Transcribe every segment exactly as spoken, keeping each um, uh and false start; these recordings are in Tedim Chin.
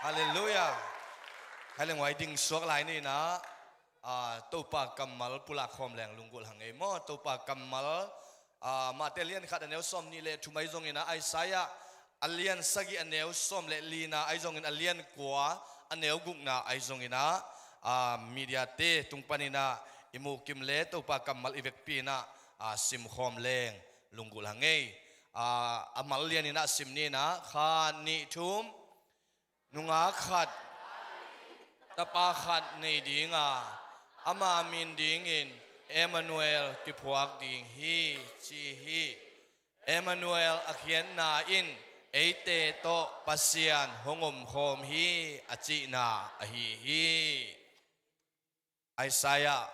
Halleluiah. Hai le nguai ding suak lai ni in ah, ah, Topa kammal pulak khawm leng lunggulh hang ei maw. Topa kammal, ah, Mate a lian khat a neu sawm nih le thum ahi zongin ah, Isaiah a lian sagih a neu sawm le li na ahi zongin, a lian kua a neu guk na ahi zongin ah, ah, media te tung panin ah i muh kim le Topa kammal i vekpi in ah, ah, sim khawm leng lunggulh hang ei. Ah, a mal lian in ah sim ni in ah, khat, nih, thum. Nungak khat, tapa khat nei ding a, ama min dingin Emmanuel kiphuak ding hi, ci hi. Emmanuel a khiatna in eite tawh Pasian hong omkhawm hi, a cihna ahi hi. Isaiah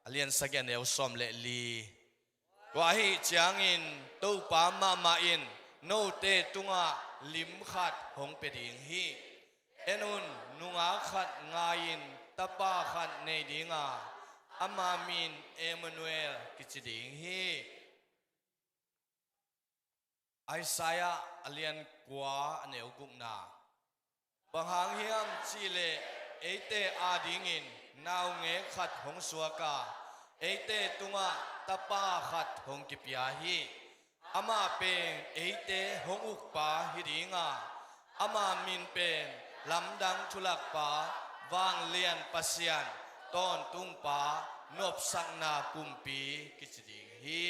a lian sagih a neu sawm le li. Tua ahih ciangin Topa mahmah in note tungah lim khat hong pia ding hi. En un, nungak khat ngai-in tapa khat nei ding a, ama min Emmanuel kici ding hi. Isaiah a lian kua a neu gukna. Bang hang hiam cihleh eite adingin naungek khat hong suak a, eite tungah tapa khat hong kipia hi. Amah pen eite hong ukpa hi ding a, ama min pen Lamdang Thulakpa, Vanglian Pasian, Tawntungpa, Nopsakna Kumpi kici ding hi.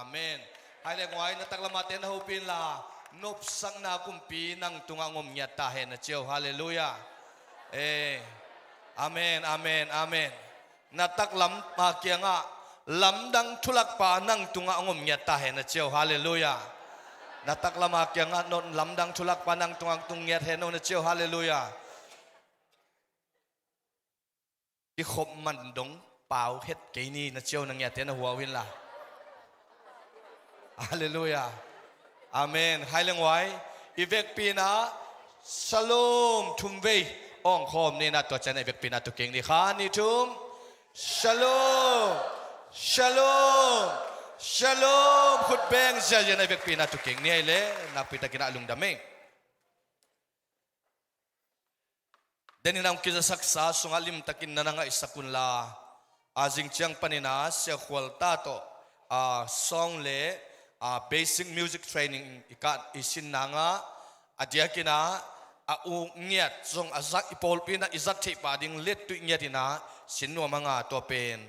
Amen. Hai le nguai, na taklamah te na hopih inla, Nopsakna Kumpi nang tungah hong om ngiat ta hen, na ci o. Halleluiah. Eh. Amen, amen, amen. Na taklamah kiangah, Lamdang Thulakpa nang tungah hong om ngiat ta hen, na ci o. Halleluiah. Na taklamah kiangah, Lamdang Thulakpa nang tungah hong tung ngiat hen o, na ci o. Halleluiah. Kikhop man dong pau het kei ni, na ci o, na ngiatte na huau inla. Halleluiah. Amen. Hai le nguai, i vekpi in ah Shalom thum vei awng khawm ni in ah, tua ciang i vekpi in ah tu kik ni. Khat, nih, thum. Shalom. Shalom. Shalom. Khut beng ziazia in ah i vekpi in ah tu kik ni. Hai le, nakpi takin ah lungdam ei. Denin a hong kizasaksa sungah limtakin na na ngaihsak unla, a zing ciang panin a Sia Khual ta tawh, a, song le, a, basic music training i kah i sin nangah, a diakin a, a uk ngiat zong a zat, i pawlpi in a i zat theih pah ding lettuih ngiat in a sin nuam hang a, tua pen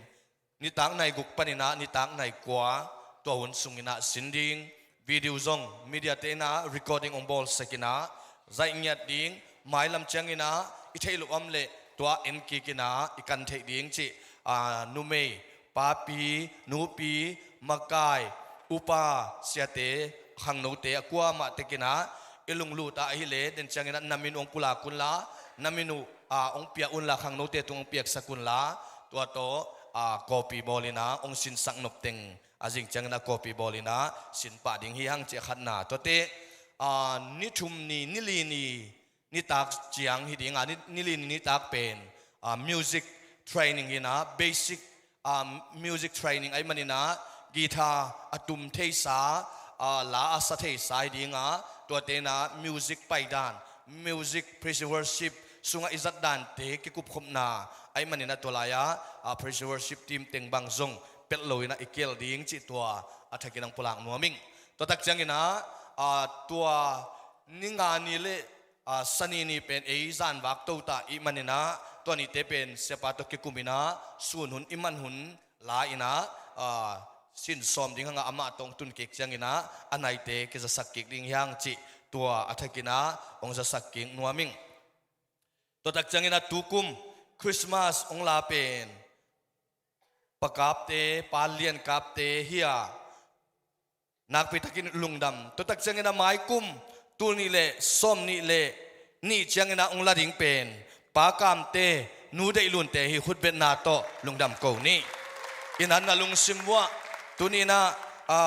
nitak nai guk panin a nitak nai kua, tua hun sungin a sin ding. Video zong media te in a recording hong bawlsak in a zaih ngiat ding. Mailam ciangin a i theih loh om leh tua en kik in a i kan theih ding cih, a, numei, papi, nupi, makai, upa, siate, khangnote, a kuamah tekin a i lunglut a ahih leh, den ciangin a na min uh hong pulak unla, na min uh, a, hong pia unla, khangnote tung hong piaksak unla, tua tawh, a, copy bawl in a hong sinsak nop teng a zing ciangin a copy bawl in a sin pah ding hi hang, cih a khatna. Tuate, a, ni thum ni, ni li ni, nitak ciang hi ding a, ni, ni li ni nitak pen, a, music training hi in a, basic, a, music training ahih manin a, guitar a tum theisa, a, la a sa theisa hi ding a, tuate in a music paidan, music praise worship sungah i zat dante kikupkhopna ahih manin a, tua lai-a, a, praise worship team teng bang zong pelh lo in a i kel ding cih tua a thakin hong pulak nuam ing. Tua tak ciangin a, a, tua ni nga ni le, a, Sani ni pen ei zanvak to ta ahih manin a, tua nite pen siapa tawh kikum in a, sun hun i man hun la in a, a, sin sawm ding hang a, amah tawh hong tun kik ciangin a, a naite kizasak kik ding hi hang cih tua a thakin a hong zasak kik nuam ing. Tua tak ciangin a tukum Christmas hong la pen Pa Kapte, Pa Lian Kapte hi a, nakpi takin lungdam. Tua tak ciangin a maikum tul nih le sawm nih le nih ciangin a hong la ding pen Pa Kamte, Nu Deih Lunte hi, khutbetna tawh lungdam ko ni. In a na lungsim uah tuni in a, a,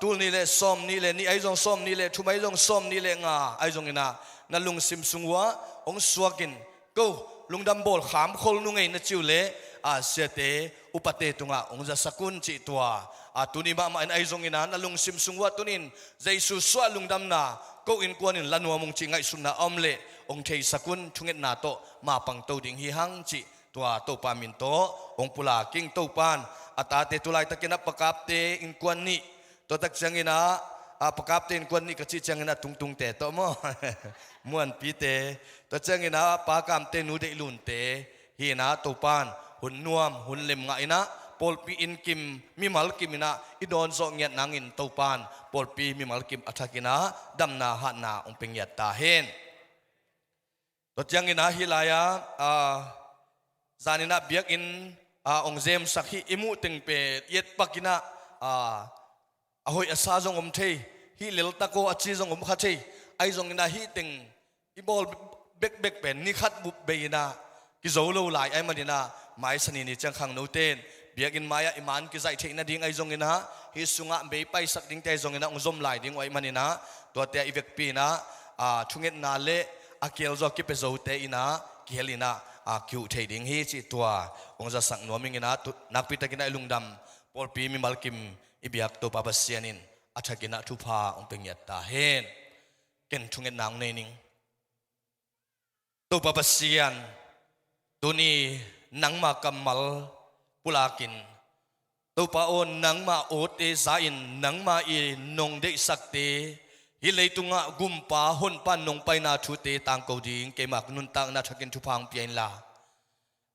tul nih le sawm nih le nih ahi zong, sawm nih le thum ahi zong, sawm nih le nga ahi zongin a, na lungsim sung uah hong suakin ko, lungdam bawl kham khol nung ei, na ci uh leh, a, siate, upate tungah hong zasak un cih tua. A, tuni mahmah in ahi zongin a, na lungsim sung uah tuni in Jesu suah lungdamna ko innkuan in la nuam ung cih ngaihsutna a om leh, hong theisak un, thungetna tawh mapang to ding hi hang cih tua Topa min tawh hong pulak ing. Topa in a tate tu laitakin a pakapte innkuan nih, tua tak ciangin ah, a pakapte innkuan nih ka cih ciangin ah tungtungte tawh maw, muanpite, tua ciangin ah pakamte nu deihlunte hi-in ah Topa in hun nuam hun lem ngah in ah pawlpi inn kim mimal kim in ah i dawn zawh ngiat nangin Topa in pawlpi mimal kim a thakin ah damna hatna hong pia ngiat ta hen. Tua ciangin ah hih lai-ah, ah, zanin ah biakinn, ah, hong zemsak hih i muh teng pen i etpak in ah, ah, a hoih a sa zong om thei, hih leltak aw a ci zong om kha thei. Ahi zongin ah hih teng i bawl bekbek pen ni khat bup bei in ah kizo lo lai ahih manin ah, maisa ni ni ciang khangnote in biakinn mai-ah i man kizaih theih nading ahi zongin ah, hih sungah bei paisak dingte ahi zongin ah hong zom lai ding uh ahih manin ah, tuate ah i vekpi in ah, aa, thungetna le a kielzaw kipia zote in ah kihel in ah, aa, kihuh thei ding hi cih tua hong zasak nuam ing in ah, tu, nakpi takin ah i lungdam pawlpi mimal kim i biak Topa Pasian in a thakin ah thupha hong pia ngiat ta hen. Ken thungetna hong nei ning. Topa Pasian, tuni nangma kammal pulakin, Topa aw, nangma awte za-in nangma i nong deihsakte, hih leitungah gumpa honpa nong paina thute tangko ding keima nuntakna thakin thupha hong pia inla,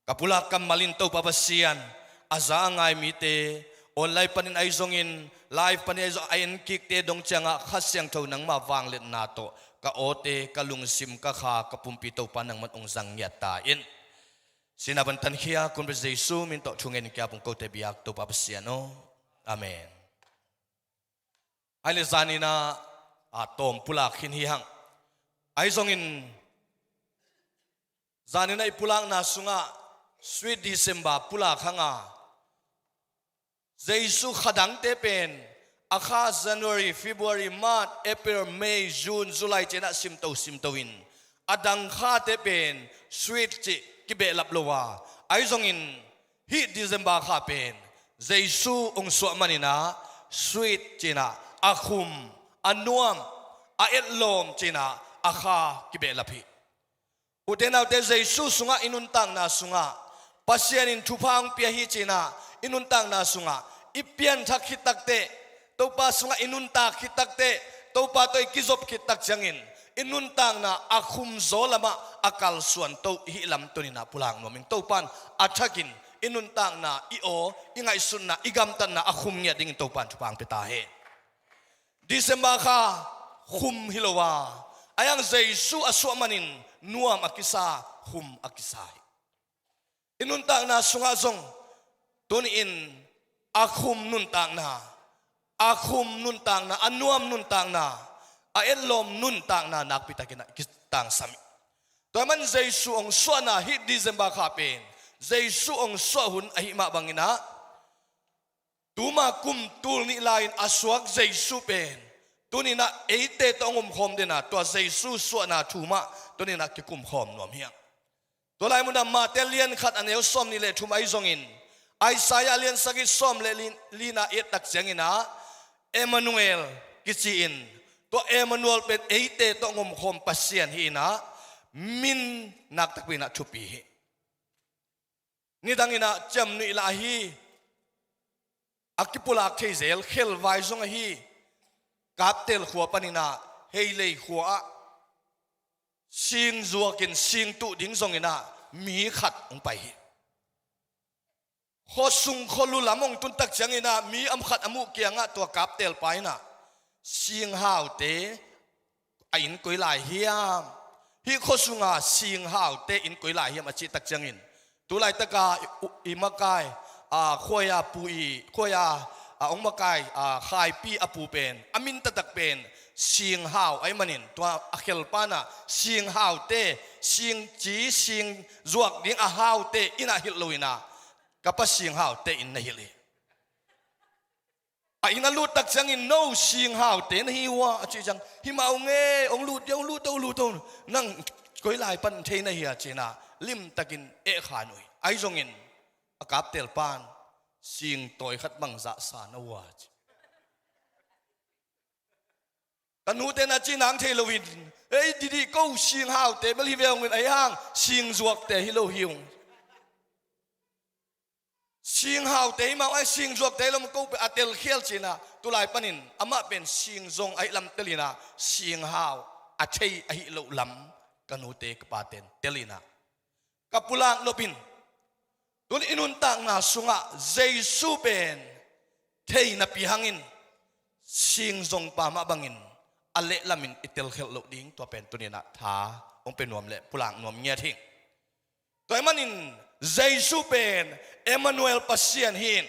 ka pulak kammal in Topa Pasian, a za a ngai mite, online panin ahi zongin, live panin ahi zong, a enkikte dong ciangah Kha Siangtho nangma vangliatna tawh ka awte, ka lungsim, ka kha, ka pumpi Topa nangman hong zang ngiat ta in. Sihna pan tankhia ka Kumpau Jesu min tawh thungen in ka pung kote biak Topa Pasian aw. Amen. Ai le zanin ah, a, tawm pulak khin hi hang. Ahi zongin zanin ah i pulakna sungah Sweet December pulak hang a, Jesu kha dangte pen a kha January, February, March, April, May, June, July ci-in ah simto simto in, a dang khate pen Sweet cih kibehlap lo a, ahi zongin hih December kha pen Jesu hong suah manin ah Sweet ci-in ah a khum, a nuam, a etlawm ci-in ah a kha kibehlap hi. Ute naute, Jesu sungah i nuntakna sungah Pasian in thupha hong pia hi ci-in ah i nuntakna sungah i pianthak khit takteh, Topa sungah i nuntak khit takteh, Topa tawh i kizop khit tak ciangin i nuntakna a khumzaw lamah a kalsuan to i hih lam tuni-in ah pulak nuam ing. Topa in a thakin i nuntakna, i aw, i ngaihsutna, i gamtatna a khum ngiat dingin Topa in thupha hong pia ta hen. December kha khum hi lo a, ahi hang Jesu a suah manin nuam a kisa, khum a kisa hi. I nuntakna sungah zong tuni-in a khum nuntakna, a khum nuntakna, a nuam nuntakna, a etlawm nuntakna nakpi takin ah i kitangsam hi. Tua ahih manin Jesu hong suahna hih December kha pen Jesu hong suah hun ahih mah bangin ah, tuma kum tul nih lai-in a suak Jesu pen tuni-in ah eite tawh hong omkhawm den a, tua Jesu suahna thu mah tuni-in ah kikumkhawm nuam hi hang. Tua lai munah Mate lian khat a neu sawm nih le thum ahi zongin, Isaiah lian sagih sawm le li, lina i et tak ciangin ah Emmanuel kici-in, tua Emmanuel pen eite tawh hong omkhawm Pasian hi-in ah, min nak takpi-in ah thupi hi. Nidangin ah ciamnuih lah ahi, a kipulak thei zel khelvai zong ahi, Kaptel khua panin ah Heilei khua ah sing zuakin sing tuh ding zongin ah mi khat hong pai hi. Khuasung khualu lam hong tun tak ciangin ah mi a khat a muh kiangah tua Kaptel pa in ah, "Singhaute a inn koi lai hiam? Hih khuasunga singhaute inn koi lai hiam?" a cih tak ciangin, tu laitaka i, i makai, a, khuaia pu i, khuaia, a, hong makai, a, Khaipi a pu pen, a min taktak pen Singhau ahih manin, tua a khelpa in ah, "Singhaute, singci, sing zuak ding a haute inn ah hilh lo-in ah, ka pa Singhaute inn na hilh hi." A inn a lut tak ciangin, "No Singhaute na hi uh ah?" a cih ciang, "Hi mah ung e, hong lut dia, hong lut o, lut o. Nang koi lai pan thei na hi a?" ci-in ah limtakin eh khan uh hi. Ahi zongin a Kaptel pan, "Singtawi khat bangzah sa na uh ah?" ci. Ka nute na cih nang thei loin, ei, didi ko singhaute bel hi ve ung in, ahi hang singzuakte hi lo hi ung. Singhaute hi mah, ai, singzuakte hi lo mah, ko pen a telkhial ci-in ah, tulai panin amah pen singzong ahih lam tel in ah, singhau a thei ahih loh lam ka nute ka paten tel in ah, ka pulak nop in, tun i nuntakna sungah Jesu pen thei napi hangin singzong pa mah bangin a lehlamin i telkhialh loh ding, tua pen tuni-in ah tha hong pia nuam leh pulak nuam ngiat hi. Tua ahih manin Jesu pen Emmanuel Pasian hi.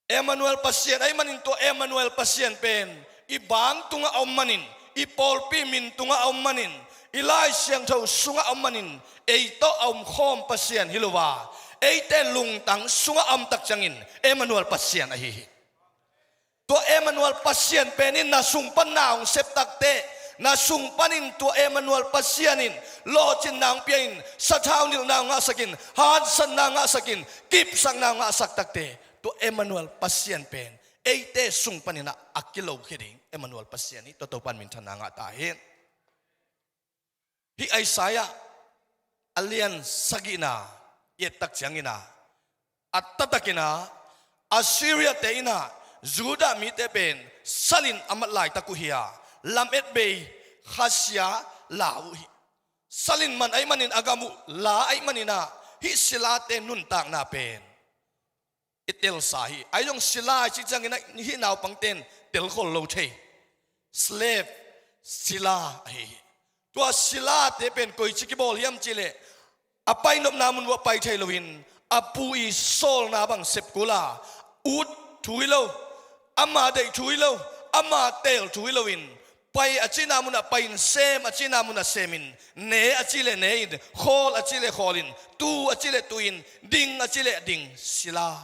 Emmanuel Pasian ahih manin, tua Emmanuel Pasian pen i bang tungah a om manin, i pawlpi min tungah a om manin, i Lai Siangtho sungah a om manin, ei tawh a omkhawm Pasian hi lo a, eite lungtang sungah a om tak ciangin Emmanuel Pasian ahi hi. Tua Emmanuel Pasian pen in na sung pan na hong sep takteh, na sung panin tua Emmanuel Pasian in lawhcinna hong pia in, sathau nilhna hong ngahsak in, haksatna hong ngahsak in, kipsakna hong ngahsak takteh, tua Emmanuel Pasian pen eite sung panin ah a kilokhia ding Emmanuel Pasian hi. Tua Topa'n minthanna ngah ta hen. Hih Isaiah a lian sagihna i et tak ciangin ah, a taktakin ah, Assyria-te in ah Judah mite pen salin a mat laitak uh hi a, lametbei khasia la uh hi. Salin man ahih manin, a gam uh la ahih manin ah, hih silate nuntakna pen i telsa hi. Ahi zong sila i cih ciangin ah hih naupangte'n telkhol lo thei. Slave, sila ahi hi. Tua silate pen koici kibawl hiam cih leh, a painopna mun uah pai thei loin, a pu i sawlna bang sep kul a, ut thu hi lo, ama deih thu hi lo, ama teel thu hi loin, pai a cihna munah pai-in, sem a cihna munah semin, ne a cih leh ne-in, khawl a cih leh khawlin, tu a cih leh tu-in, ding a cih leh ding, sila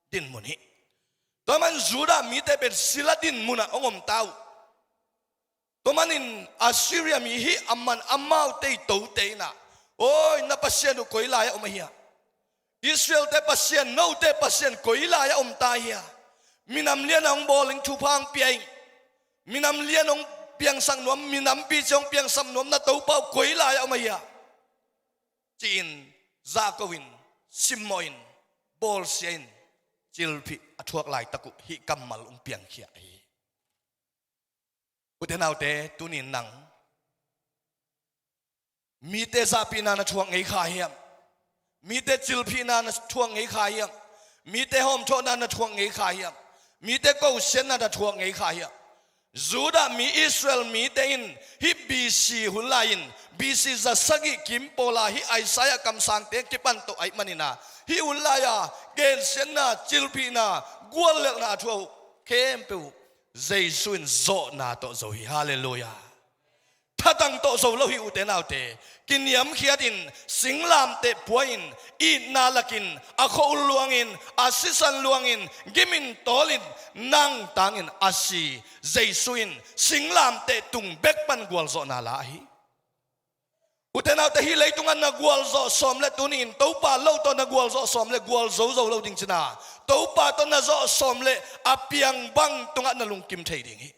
dinmun hi. Tua man Judah mite pen sila dinmunah hong om ta uh. Tua manin Assyria mi hih a man amaute i tote in ah, oi, na Pasian uh koi lai-ah om ahia? Israel-te Pasian, note Pasian koi lai-ah om ta hia? Minam lian a hong bawl ing, thupha hong pia ing, minam lian hong piangsak nuam, minam pici hong piangsak nuam na Topa uh koi lai-ah om ahia? Ci-in zahko in, simmawh in, bawlsia in, cilphih a thuak laitak uh hih kammal hong piangkhia ahi hi. Ute naute, tuni-in nang mite zahpihna na thuak ngei kha hiam? Mite cilphihna na thuak ngei kha hiam? Mite hawmthawhna na thuak ngei kha hiam? Mite kosiatna na thuak ngei kha hiam? Judah mi, Israel mite in hih B C hun lai-in, B C za sagih kim pawl a hih Isaiah kamsangte kipan tawh ahih manin ah, hih hun lai-a gensiatna, cilphihna, guallelhna a thuak uh khempeuh uh Jesu in zawhna tawh zo hi. Halleluiah. Thatang tawh zo lo hi, ute naute. Kiniamkhiatin, singlamteh pua-in, itna lakin, a khua-ul luangin, a sisan luangin, gimin tawlin, nang tangin a si Jesu in singlamteh tung bek pan gualzawhna la ahi. Ute naute, hih leitungah na gualzawh sawm leh, tuni-in Topa lo tawh na gualzawh sawm leh, gualzo zo lo ding cihna, Topa tawh na zawh sawm leh a piang bang tungah na lungkim thei ding hi.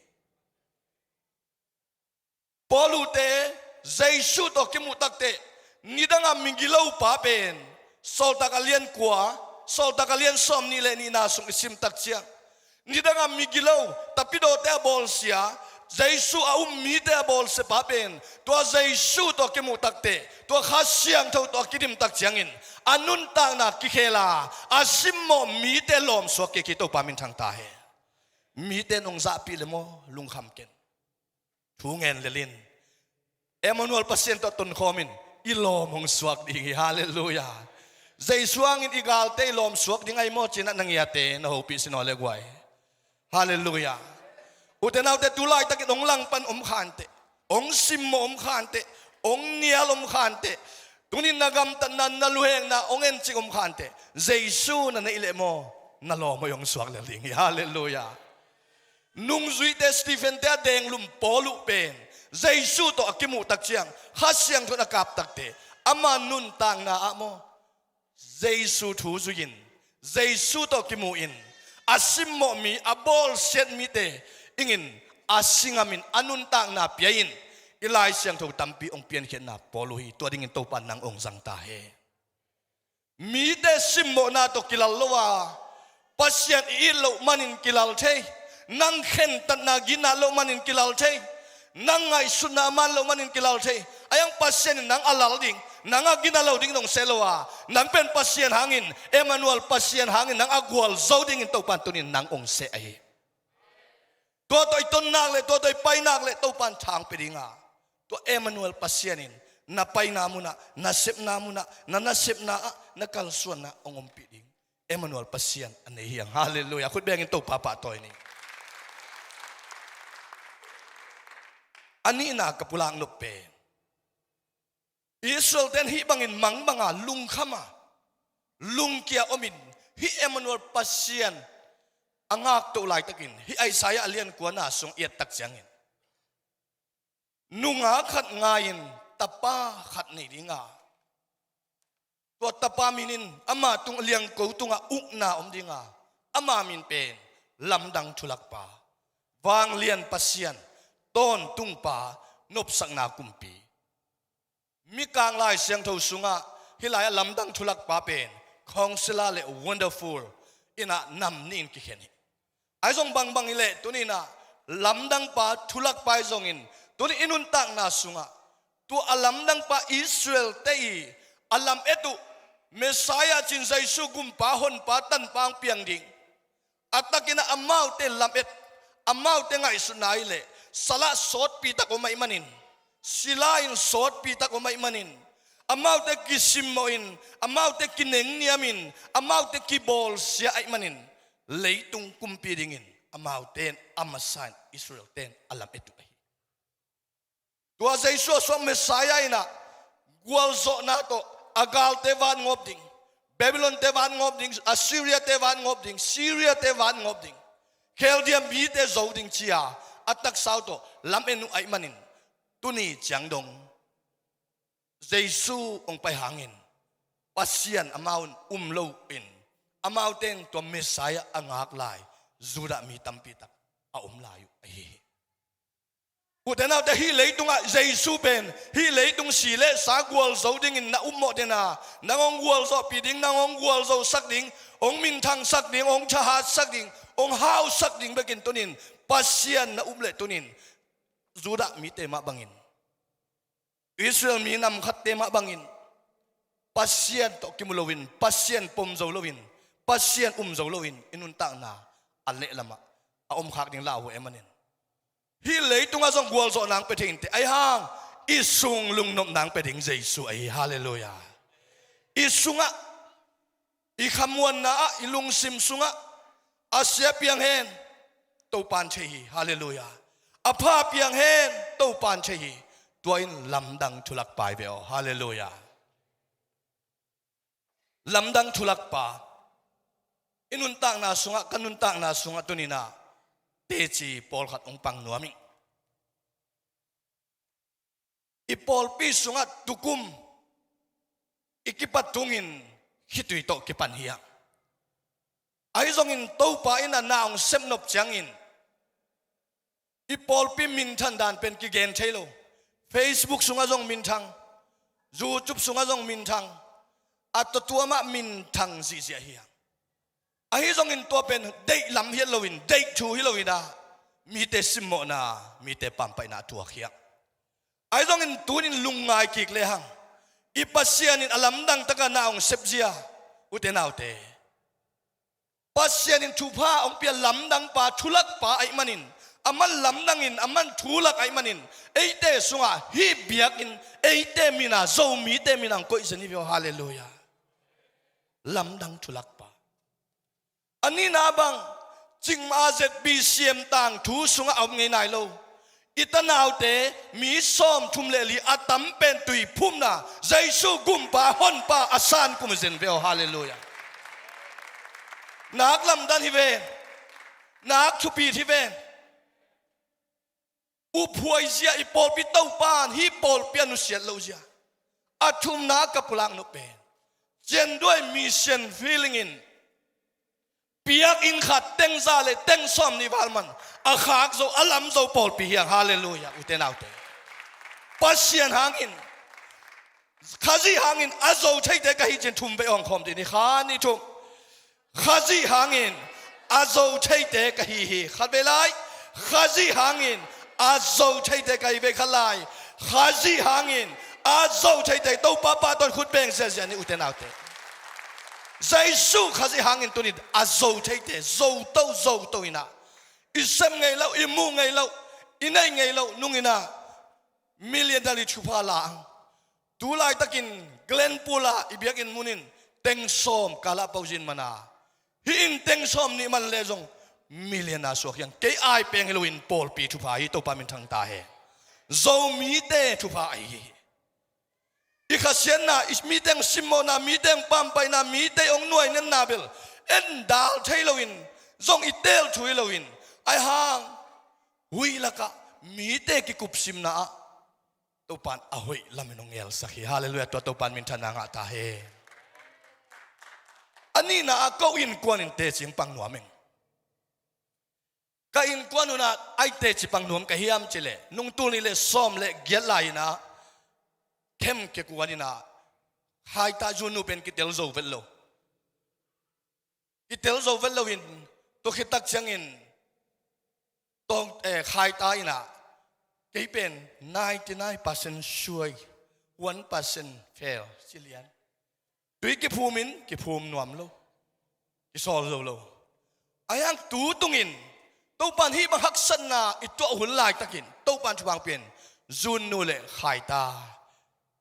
Paul ute Jesu tawh kimuh takteh, nidangah migilo pa pen, Sawltak a lian kua, Sawltak a lian sawmnih leh nihna sung i sim tak ciang, nidangah migilo, tapidawte a bawlsia, Jesu a um mite a bawlsia pa pen, tua Jesu tawh kimuh takteh, tua Kha Siangtho tawh a kidim tak ciangin, a nuntakna kikhel a, a simmawh mite lawmsuak kik hi. Topa minthang ta hen. Mite in hong zahpih leh maw, lungkham ken. Thu ngen lel in, Emmanuel Pasian tawh tonkhawm in, i lawm hong suak ding hi. Halleluiah. Jesu hangin i galte i lawmsuak ding ahi maw, ci-in ah na ngiate na hopih sin aw le guai. Halleluiah. Ute naute, tu laitakin hong langpan om khanteh, hong simmawh om khanteh, hong nial om khanteh, tuni-in na gamtatna, na luhekna hong encik om khanteh, Jesu na neih leh maw, na lawm hoih hong suak lel ding hi. Halleluiah. Nungzuite, Stephen-te a denglum Paul uh pen, Jesu tawh a kimuh tak ciang, Kha Siangtho in a kap takteh, ama nuntakna ah maw, Jesu thu zui-in, Jesu tawh kimu-in, a simmawh mi, a bawlsiat mite, dingin a singamin a nuntakna pia-in i Lai Siangtho tampi hong piankhiatna pawl uh hi. Tua dingin Topa nang hong zang ta hen. Mite simmawhna tawh kilal lo a, Pasian i it loh manin kilal thei. Nang khentatna ginat loh manin kilal thei. Nang ngaihsutna a man loh manin kilal thei. Ahi hang Pasian in nang a lal ding, nang a gina lo ding nong seh lo a, nang pen Pasian hangin, Emmanuel Pasian hangin nang a gualzo dingin Topan tunin nang hong seh ahi. Tua tawh i tonnak le tua tawh i painak le Topan thang pia dinga, tua Emmanuel Pasian in na paina munah, na sepna munah, na nasepna ah, na kalsuanna hong ompih ding Emmanuel Pasian a nei hi hang. Halleluiah. Khut bengin Topa pahtawi ni. A nihna ka pulak nop pen Israel ten hih bangin mangbanga lungkhama lungkia omin, hih Emmanuel Pasian a ngaktoh laitakin, hih Isaiah a lian kuana sung i et tak ciangin, nungak khat ngai-in tapa khat nei dinga, tua tapa minin ama tung liangko tungah ukna om dinga, ama min pen Lamdang Thulakpa, Vanglian Pasian, Tawntungpa, Nopsakna Kumpi. Mikang Lai Siangtho sungah hih lai-ah Lamdang Thulakpa pen Counselor le Wonderful inah nam nih in kikhen hi. Ahi zong bangbang hileh tuni inah Lamdangpa Thulakpa ahi zongin tuni i nuntakna sungah tua a Lamdangpa Israel te i a lam et uh Messiah cin Jesu gumpa honpa tanpa hong piang ding. A takin ah amaute lam et, amaute ngaihsutna hileh salah sawtpi tak om ahih manin, sila in sawtpi tak om ahih manin, amaute kisimmawhin, amaute kinengniamin, amaute kibawlsia ahih manin, leitung kumpi dingin amaute in a masa in Israel ten a lam et uh ahi. Tua Jesu a suak Messiah inah gualzawhna tawh a galte vatngawp ding, Babylon te vatngawp ding, Assyria te vatngawp ding, Syria te vatngawp ding, Kheldia mite zo ding cia a taksa uh tawh lam en uh ahih manin, tuni ciang dong Jesu hong pai hangin Pasian amau in um lo in, amaute in tua Messiah a ngak lai Judah mi tampi tak a om lai uh ahi hi. Ute naute, hih leitungah Jesu pen hih leitung si le sa gualzo dingin na upmawh dena, nang hong gualzawhpih ding, nang hong gualzosak ding, hong minthangsak ding, hong thahatsak ding, hong hausak ding bekin tunin Pasian na up leh tunin Judah mite mah bangin, Israel mi nam khatte mah bangin Pasian tawh kimu loin, Pasian pom zo loin, Pasian um zo loin i nuntakna a lehlamah a omkhak ding lau uh e manin, hih leitungah zong gualzawh nang pia thei inteh, ahi hang i sung lungnop nang pia ding Jesu ahi. Halleluiah. I sungah, i khamuanna ah, i lungsim sungah a sia piang hen, Topan thei hi. Halleluiah. A pha piang hen, Topan thei hi. Tua in Lamdang Thulakpa hi ve aw. Halleluiah. Lamdang Thulakpa i nuntakna sungah, ka nuntakna sungah tuninah teci pawlkhat hong pang nuam ing. I pawlpi sungah tukum i kipat tungin khitui tawh kipan hi hang. Ahi zongin Topa in a na hong sepnop ciangin i pawlpi minthang dan pen kigen thei lo. Facebook sungah zong minthang, YouTube sungah zong minthang, a tuatuamah minthang zihziah hi hang. Ahi zongin tua pen deih lam hi loin, deih thu hi loin ah, mite simmawhna, mite pampaihna a thuak hi hang. Ahi zongin tunin lungngai kik lehang, i Pasian in a lamdang takah na hong sepzia, ute naute, Pasian in thupha hong pia lamdangpa, thulakpa ahih manin, a man lamdangin, a man thulak ahih manin, eite sungah hih biakinn, eite mina, Zomite mina hong koih zen hi ve aw. Halleluiah. Lamdang thulakpa. A nihna bang, cikmah a Z B C M tangthu sungah a om ngei nai lo i tanaute mi sawmthum le li a tam pen tuiphumna, Jesu gumpa honpa a san kum zen ve aw. Halleluiah. Nak lamdang hi ve. Nak thupit hi ve. Uphuai zia i pawlpi, Topan hih pawlpi a nusiat lo zia. A thumna ka pulak nop pen, cianduai mission feeling in Biakinn khat teng za le teng sawm nih val man a khak zo, a lam zo pawlpi hi hang. Halleluiah, ute naute. Pasian hangin, Khazih hangin a zo theite ka hi ci-in thum vei awng khawm dih ni. Khat, nih, thum. Khazih hangin a zo theite ka hi hi. Khat vei lai. Khazih hangin a zo theite ka hi. Vei khat lai. Khazih hangin a zo theite, Topa pahtawi-in khut beng ziahziah ni, ute naute. Jesu Khazih hangin tuni-in a zo theite, zo to, zo to in ah, i sem ngei loh, i muh ngei loh, i neih ngei loh nung in ah, millionaire thupha la ang. Tu laitakin Glenpool ah i biakinn mun in teng sawm kal ah pau zin man a, hih in teng sawm nih man leh zong millionaire suak hi hang. Kei ai peng hi loin pawlpi thupha hi, Topa min thang ta hen. Zomite thupha ahi hi. I khasiatna, i mite hong simmawhna, mite hong pampaihna, mite hong nuainenna bel en dal thei loin, zong i teel thu hi loin, ahi hang huih lakah mite kikupsimna ah Topa in a hoih lamen hong ngelsak hi. Halleluiah, tua Topa in minthanna ngah ta hen. A nihna ah ko innkuan in teci hong pang nuam ing. Ka innkuan un ah ai teci pang nuam ka hiam cih leh, nung tul nih le sawm le giat lai in ah, camp kikuan in ah, Khaita Zunnu pen kitel zo vet lo. Kitel zo vet loin, tua khit tak ciangin, tawng, eh, Khaita in ah, kei pen ninety nine percent suai, one percent fail, ci lian. Tui kiphum in, kiphum nuam lo. Kisawl zo lo. Ahi hang tu tungin, Topa in hih bang haksatna i tuah hun laitakin, Topa in thupha hong pia-in, Zunnu le Khaita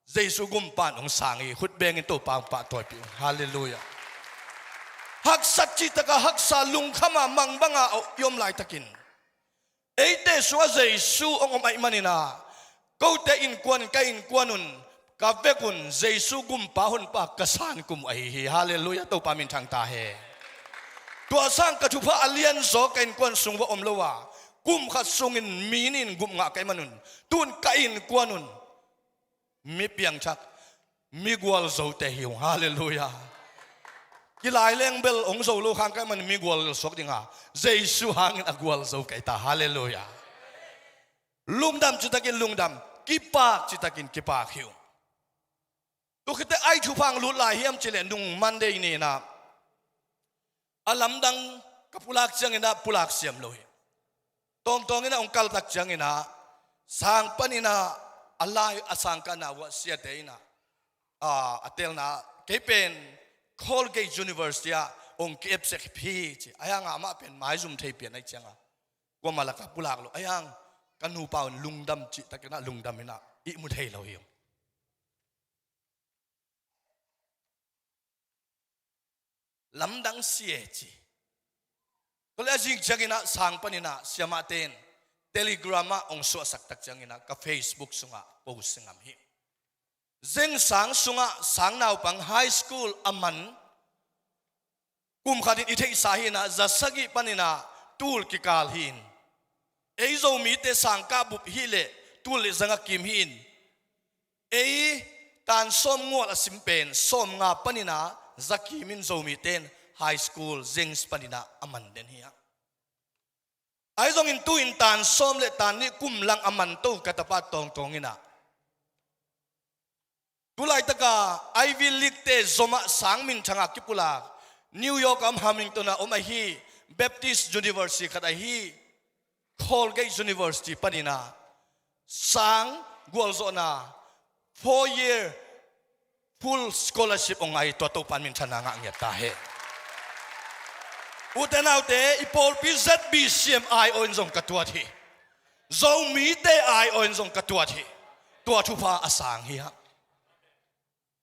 Jesu gumpa in hong sang hi. Khut bengin Topa hong pahtawi pih un. Halleluiah. Haksat cihtak a haksa, lungkham a, mang bang a i om laitakin, eite sungah Jesu hong om ahih manin ah, kote innkuan in, ka innkuan un, ka vek un Jesu gumpa honpa ka san kum uh ahi hi. Halleluiah, Topa min thang ta hen. Tua sang ka thupha a lianzaw ka innkuan sung uah om lo a, kum khat sungin mi nih in gup ngah ka hih man un, tu-in ka innkuan un mi piangthak, mi gualzote hi ung. Halleluiah. Kilai leng bel hong zo lo khan ka hih man mi gualzo suak ding a, Jesu hangin a gualzo ka hi ta. Halleluiah. Lungdam cihtakin lungdam, kipak cihtakin kipak hi ung. Tu khit teh ai thupha hong lut lai hiam cih leh, nung Monday ni in ah, a lamdang ka pulak ciangin ah pulak siam lo hi. Tawngtawng in ah hong kal tak ciangin ah, sang panin ah, a lai a sang kahna uah siate in ah, a, a teelna ah, kei pen Colgate University ah hong ki-ep sek hi ci. Ahi hang amah pen maizum thei pian ahih ciangin, kuamah lakah pulak lo. Ahi hang ka nupa un lungdam cihtakin ah lungdam in ah ihmu thei lo hi ung. Lamdang si e ci. Tua leh a zing ciangin ah sang panin ah siamahte in Telegram ah hong suahsak tak ciangin ah ka Facebook sungah post ngam hi. Zeng sang sungah sang naupang high school a man kum khatin i theihsa hi in ah, za sagih panin ah tul kikal hi in, ei Zomite sang kah bup hi leh tul le zanga kim hi in, ei tan sawm ngual a sim pen sawm nga panin ah za kim in Zomite in high school Zeng panin ah a man den hi a. Ahi zongin tu-in tan sawm le tan nih kum lang a man to ka tapa Tawngtawng in ah, tu laitaka Ivy League-te zomah sang minthang a kipulak, New York a om, Hamilton a om ahi, Baptist University khat ahi, Colgate University panin ah sang gualzawhna four year full scholarship hong ngah hi. Tua Topa in minthanna ngah ngiat ta hen. Ute naute, i pawlpi Z B C M ai-awh in zong ka tuat hi. Zomite ai-awh in zong ka tuat hi. Tua thupha a sang hi hang.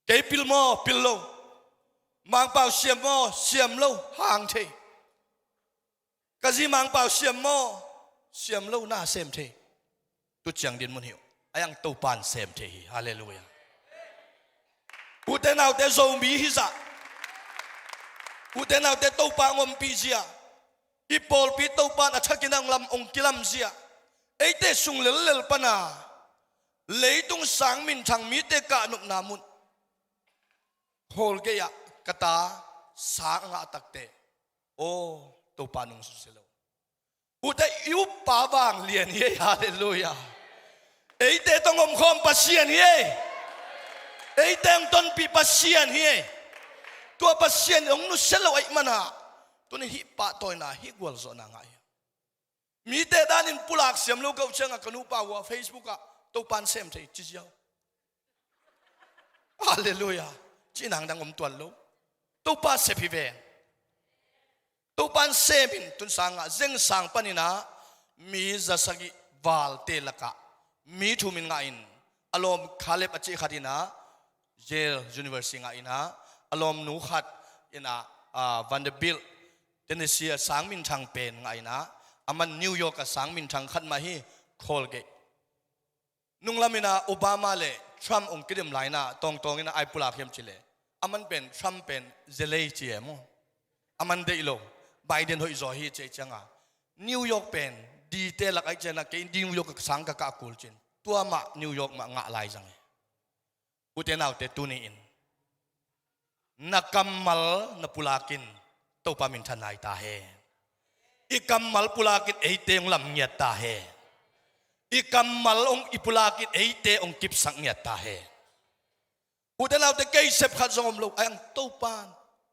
Kei pil maw? Pil lo. Mangpau siam maw? Siam lo. Hang thei. Ka zi Mangpau siam maw? Siam lo, na sem thei. Tu ciang dinmun hi uh. Ahi hang Topa in sem thei hi. Halleluiah. Ute naute, Zomi hizah, ute naute, Topa hong ompih zia, i pawlpi Topa in a thakin hong lam, hong kilam zia, eite sung lellel pana leitung sang minthang mite kahnopna mun, Colgate ah ka ta sang a ngah tak teh, Aw, Topa nungzui se lo. Ute, i uppa vanglian hi ei. Halleluiah. Eite tawh hong omkhawm Pasian hi ei. Eite hong tonpih Pasian hi ei. Tua Pasian hong nusia lo ahih manin tuni hih pahtawina, hih gualzawhna ngah hi. Mite danin pulak siam lo ka uh ciangah ka nupa uh a Facebook ah Topan sem thei ci ziau. Halleluiah. Cih nang dang om tuan lo. Topa sep hi ve. Topan semin tun sangah, zeng sang panin ah mi za sagih valte lakah mi thum in ngah in, a lawm Caleb a cih khat in ah Yale University ngah in ah, a lawmnu khat in ah, ah, Vanderbilt, Tennessee a sang minthang pen ngah in ah, aman New York a sang minthang khat mah hi, Colgate. Nunglam in ah Obama le Trump hong kidim lai in ah, tawngtawng in ah ai pulak hiam cih leh, aman pen Trump pen zelei ci e maw. Aman deih lo, Biden hoih zaw hi ci e ciangah, New York pen dite lak ahih ciangah kei New York a sang ka kah kul cin, tua mah New York mah ngah lai zang hi. Ute naute, tuni-in na kammal na pulakin Topa minthan nai ta hen. I kammal pulakin eite hong lam ngiat ta hen. I kammal hong i pulakin eite hong kipsak ngiat ta hen. Ute naute, kei sep khat zong om lo, a iang Topan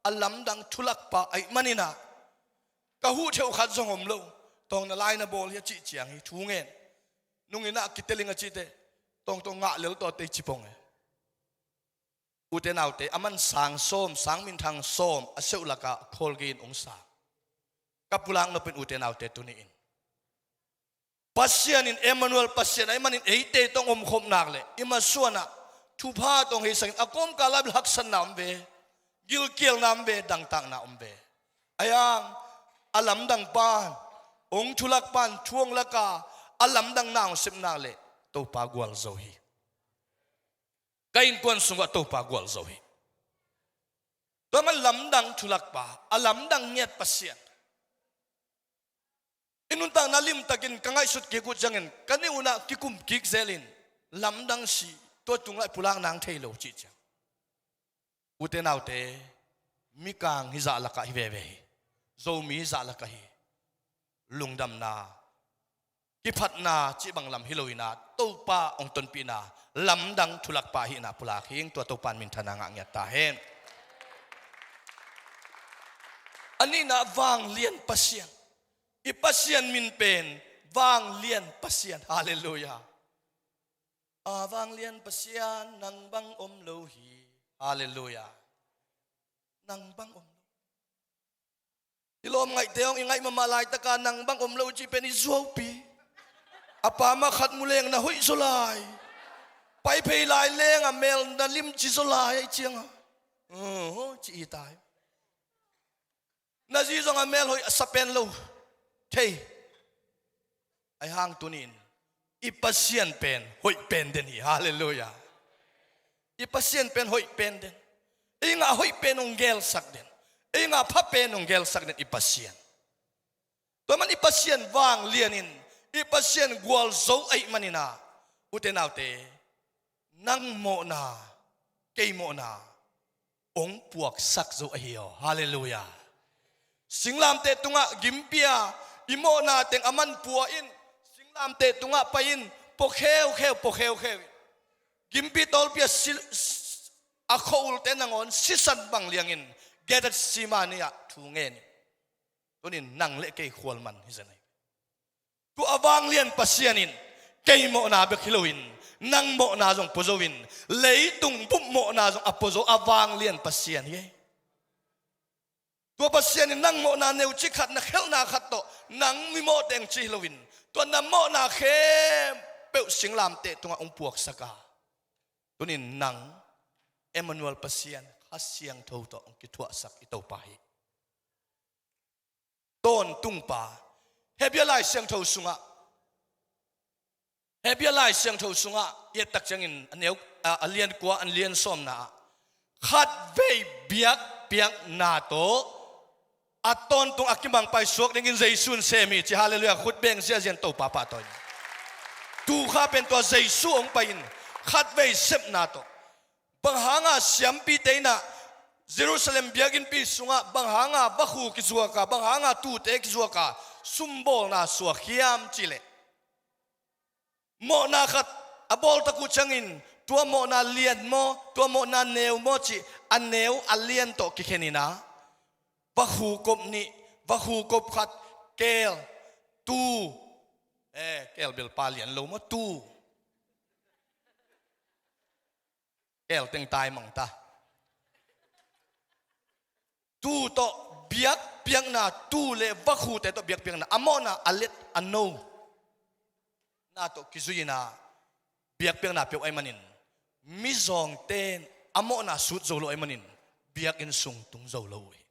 a lamdang thulakpa ahih manin ah ka huh theuh khat zong om lo. Tawng na lai na bawl hi a cih ciang hi thu ngen. Nung in ah kiteling a cihte, tawngtawng ngah lel tawh tei ci pong e. Ute naute, aman sang sawm, sang minthang sawm a seuh lakah Colgate in hong sang. Ka pulak nopin, ute naute, tuni-in Pasian in Emmanuel Pasian ahih manin eite tawh hong omkhop nak leh i masuanah thupha tawh hong heisakin a kawmkal ah bel haksatna om ve, gilkialna om ve, dangtakna om ve. A iang a lamdang pan, hong thulak pan thu hong lak a, a lamdang na hong sep nak leh Topa gualzo hi. Ka innkuan sungah Topa gualzo hi. Tua man lamdang thulakpa, a lamdang ngiat Pasian. I nuntakna limtakin ka ngaihsut kik uh ciangin ka nih un ah kikum kik zelin, lamdang si, tua tungah i pulak nang thei lo cih ciang. Ute naute, mikang hi zah lakah hi veve hi. Zomi hi zah lakah hi. Lungdamna, kiphatna cih bang lam hi lo in ah, Topa hong tonpihna lamdang thulakpa ahihna pulak hi ing. Tua Topa in minthanna ngah ngiat ta hen. A nihna, vanglian Pasian. I Pasian min pen vanglian Pasian. Halleluiah. A vanglian Pasian nang bang om lo hi. Halleluiah. Nang bang om lo. I lawm ngaihte hong i ngaih mahmah laitaka nang bang om lo cih pen i zuaupi. A pa mah khat mu leng na hoih zaw lai. Pai phei lai leng a mel na limci zaw lai ahih ciangah, uh, ci hi tai. Na zi zong a mel hoih a sa pen lo thei. Ahih hang tuni-in i Pasian pen hoih pen den hi. Halleluiah. I Pasian pen hoih pen den. Ei ngah hoih pen hong gelsak den. Ei ngah pha pen hong gelsak den i Pasian. Tua man i Pasian vanglian in, i Pasian gualzo ahih manin ah, ute naute, nang mawhna, kei mawhna hong puaksak zo ahi aw. Halleluiah. Singlamteh tungah gimpi a i mawhna teng a man pua in, singlamteh tungah pai in, pua kheukheu, pua kheukheu in, gimpi tawlpi a si, a khua ulte nangawn sisan bang liangin Gethsemane ah thu ngen in. Tunin nang le kei khualman hi zen ahi. Tua a vanglian Pasian in kei mawhna bek hi loin, nang mawhna zong pua zo in, leitung bup mawhna zong a pua zo a vanglian Pasian hi. Tua Pasian in nang mawhna neuci khat, na khelhna khat tawh nang mimawh teng ci hi loin, tua na mawhna khempeuh singlamteh tungah hong puaksak a, tunin nang Emmanuel Pasian, Kha Siangtho tawh hong kithuahsak i Topa hi. Tawntung pa. Hebru Lai Siangtho sungah, Hebru Lai Siangtho sungah i et tak ciangin a neu, a, a lian kua, a lian sawmna ah, khatvei biakpiakna tawh a tawntung a kimangpai suak dingin Jesu in sem hi ci. Halleluiah. Khut beng ziahziah in Topa pahtawi ni. Tu kha pen tua Jesu hong pai in khatvei sepna tawh, bang hanga siampite in ah Jerusalem biakinnpi sungah bang hanga vakhu kizuak a, bang hanga tuute kizuak a, sumbawlna suak hiam cihleh, mawhna khat a bawltak uh ciangin, tua mawhna lian maw, tua mawhna neu maw cih, a neu a lian tawh kikhen in ah, vakhu kop nih, vakhu kop khat, keel, tuu, eh, keel bel pa lian lo maw, tuu. Keel teng tai mang ta. Tuu tawh biakpiakna, tuu le vakhute tawh biakpiakna, a mawhna a let a no na tawh kizui in ah, biakpiakna peuh ahih manin, mizawngte in a mawhna sut zo lo ahih manin, biakinn sung tung zo lo uh hi.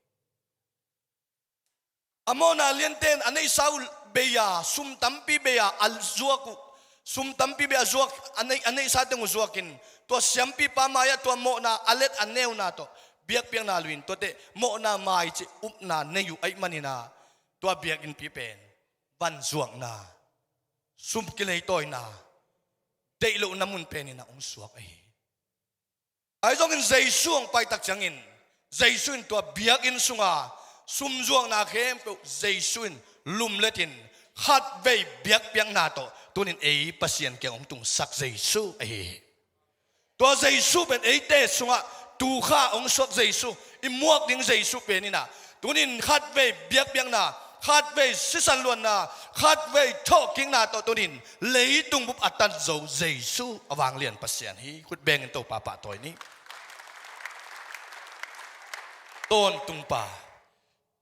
A mawhna liante in a neihsa uh bei a, sum tampi bei a, a zuak uh, sum tampi bei a zuak, a neih, a neihsa teng uh zuakin, tua siampipa mai-ah tua mawhna a let a neuna tawh biakpiakna luin, tuate mawhna mai cih upna nei uh ahih manin ah, tua biakinnpi pen vanzuakna, sum kileitawina, deih lohna mun penin ah hong suak ahi. Ahi zongin Jesu hong paitak ciangin, Jesu in tua biakinn sunga sumzuakna khempeuh Jesu in lumletin, khatvei biakpiakna tawh tunin ei Pasian kiang hong tungsak Jesu ahi hi. Tua Jesu pen eite sungah tukha hong suak Jesu, i muak ding Jesu pen in ah, tunin khatvei biakpiakna, khatvei sisan luanna, khatvei thawhkikna tawh tunin leitung bup a tan zo Jesu a vanglian Pasian hi. Khut bengin Topa pahtawi ni. Tawntungpa,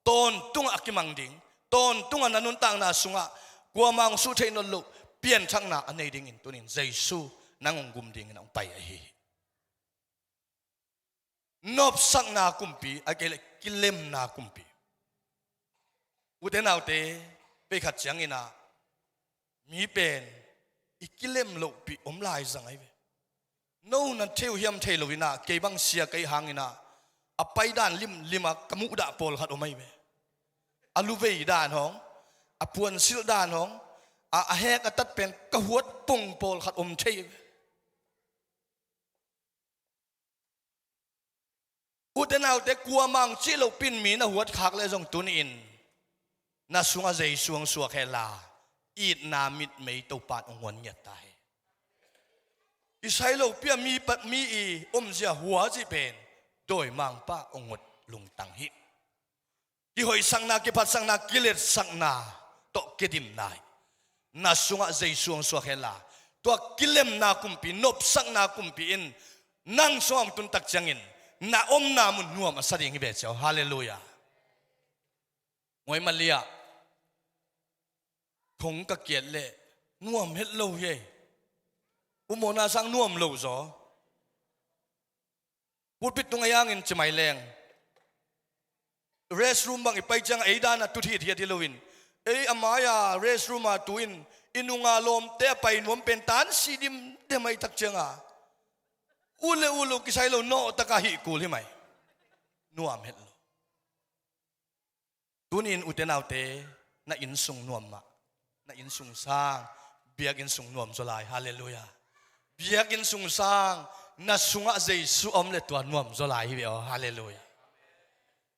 tawntungah a kimang ding, tawntungah na nuntakna sungah kuamah hong suh theih nawn loh pianthakna a nei dingin tunin Jesu nang hong gum dingin a hong pai ahi hi. Nopsakna kumpi, a kei leh kilemna kumpi. Ute naute, veikhat ciangin ah, mi pen i kilem lohpih om lai zang ahi ve. No na thei uh hiam thei lo in ah, kei bang sia ka hih hangin ah, a paidan limlim a ka muhdah pawlkhat om ahi ve. A luvei dan hong, a puansilh dan hong, a, a hek a tat pen ka huat pong pawlkhat om thei ahi ve. Ute naute, kuamah hong cih lohpih in mi na huat khak leh zong tuni-in na sungah Jesu hong suak hen la, itna mitmei Topa in hong huan ngiat ta hen. I sai lohpih a mi pa, mi i omzia hua cih pen dawimangpa hong huat lungtang hi. Kihoihsakna, kiphatsakna, kiletsakna tawh kidimna hi. Na sungah Jesu hong suak hen la, tua kilemna kumpi, nopsakna kumpi in nang sungah hong tuntak ciangin, na omna mun nuam a sa ding hi ve cia aw. Halleluiah. Ngawi Malia, thong ka kiat leh nuam het lo hi ei. U Mawhna sang nuam lo zaw. Pulpit tung a hangin ci mai leng, restroom bang i pai ciang ei dan a tut hithiat hi loin, ei a mai-a restroom a tu in i nunga lawmte a pai nuam pen tan si dimdem a i tak cianga, ut le ut lo kisai lo nawh taka hih kul hi mai. Nuam het lo. Tuni-in ute naute, na innsung nuam mah, na innsung sang, biakinn sung nuam zaw lai. Halleluiah. Biakinn sung sang, na sungah Jesu a om leh tua nuam zaw lai hi ve aw. Halleluiah.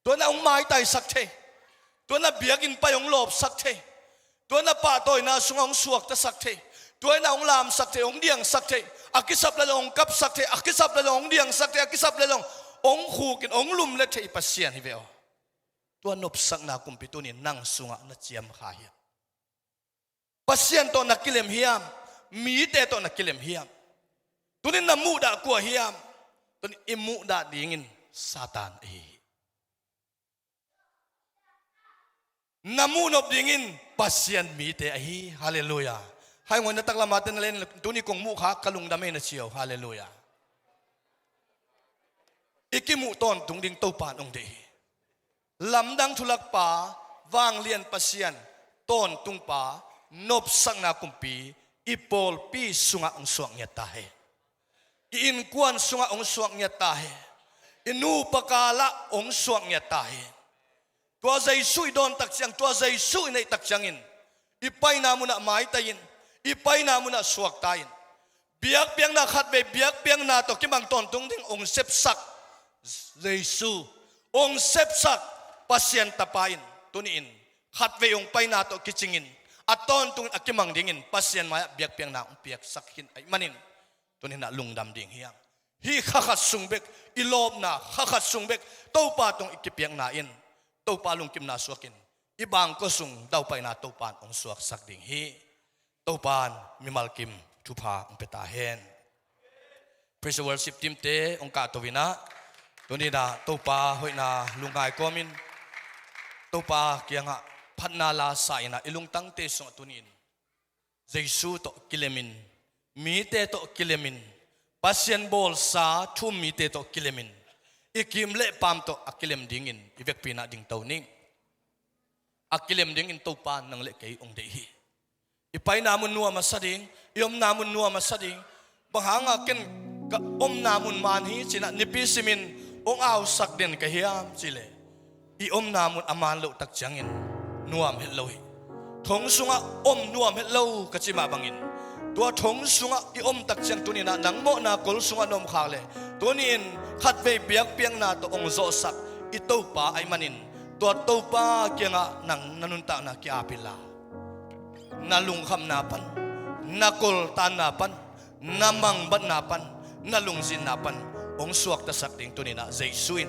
Tua na hong maitaisak thei, tua na biakinn pai hong lawpsak thei, tua na pahtawina sungah hong suaktasak thei, tua na hong lamsak thei, hong diangsak thei, a kisap leh zong hong kapsak thei, a kisap leh zong hong diangsak thei, a kisap leh zong hong khukin hong lumlet thei Pasian hi ve aw. Tua nopsakna kumpi tuni-in nang sungah na ciam kha hiam? Pasian tawh na kilem hiam? Mite tawh na kilem hiam? Tuni-in na muhdah kua hiam? Tuni-in i muhdah dingin Satan ahi hi. Na muhnop dingin Pasian mite ahi. Halleluiah. Hai ngawi na taklam a te na len, tuni kong muh kha ka lungdam ei na ci aw. Halleluiah. I kimuh tawntung ding Topa in hong deih hi. Lamdang thulakpa, vanglian Pasian, tawntungpa, nopsakna kumpi, i pawlpi sungah hong suak ngiat ta hen. I innkuan sungah hong suak ngiat ta hen. I nupa kalah hong suak ngiat ta hen. Tua Jesu i dawn tak ciang, tua Jesu i neih tak ciangin, i paina munah maitai in, i paina munah suakta in, biakpiakna khatvei biakpiakna tawh kimang tawntung ding hong sepsak Jesu hong sepsak Pasian Tapa in tuni-in khatvei hong paina tawh kicingin a tawntungin a kimang dingin Pasian mai-ah biakpiakna hong piaksak khin ahih manin tuni-in ah lungdam ding hi hang. Hih kha khat sung bek, i lawpna kha khat sung bek Topa tungah i kipiakna in Topa lungkimna suakin i bangkua sung daupaina Topa in hong suaksak ding hi. Topa in mimal kim thupha hong pia ta hen. Praise and worship team te hong kahto in ah tuni-in ah Topa hoihna lungngai kawmin Topa kiangah phatna la sa in ah i lungtangte sungah tuni-in Jesu tawh kilemin, mite tawh kilemin, Pasian bawlsa thu-um mite tawh kilemin, i kim le paam tawh a kilem dingin i vekpi-in ah dingto ning. A kilem dingin Topa nang le kei hong deih hi. I paina mun nuam a sa ding, i omna mun nuam a sa ding. Bang hangah ken ka omna mun man hi ci-in ah nipi simin hong ausak den ka hiam cih leh i omna mun a man loh tak ciangin nuam het lo hi. Thong sungah om nuam het lo ka cih mah bangin tua thong sungah i om tak ciang tuni-in ah nang mawhna kol sungah na om khak leh tuni-in khatvei biakpiakna tawh hong zawhsak i Topa ahih manin tua Topa kiangah nang na nuntakna ki-ap inla na lungkhamna pan, na koltanna pan, na mangbatna pan, na lungzinna pan hong suaktasak ding tuni-in ah Jesu in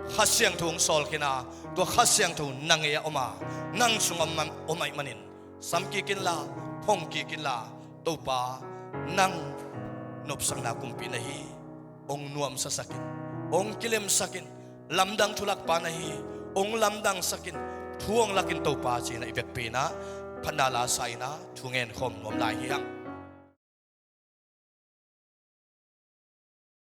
Kha Siangtho hong sawl khin a, tua Kha Siangtho na ngei-ah om a, nang sungah om, om ahih manin sam kik inla, phong kik inla, Topa nang nopsakna kumpi na hi. Hong nuamsasakin, hong kilemsakin, lamdang thulakpa na hi. Hong lamdangsakin, thu hong lakin Topa ci-in ah i vekpi-in ah phatna la sa in ah thu ngen khawm nuam lai hi hang.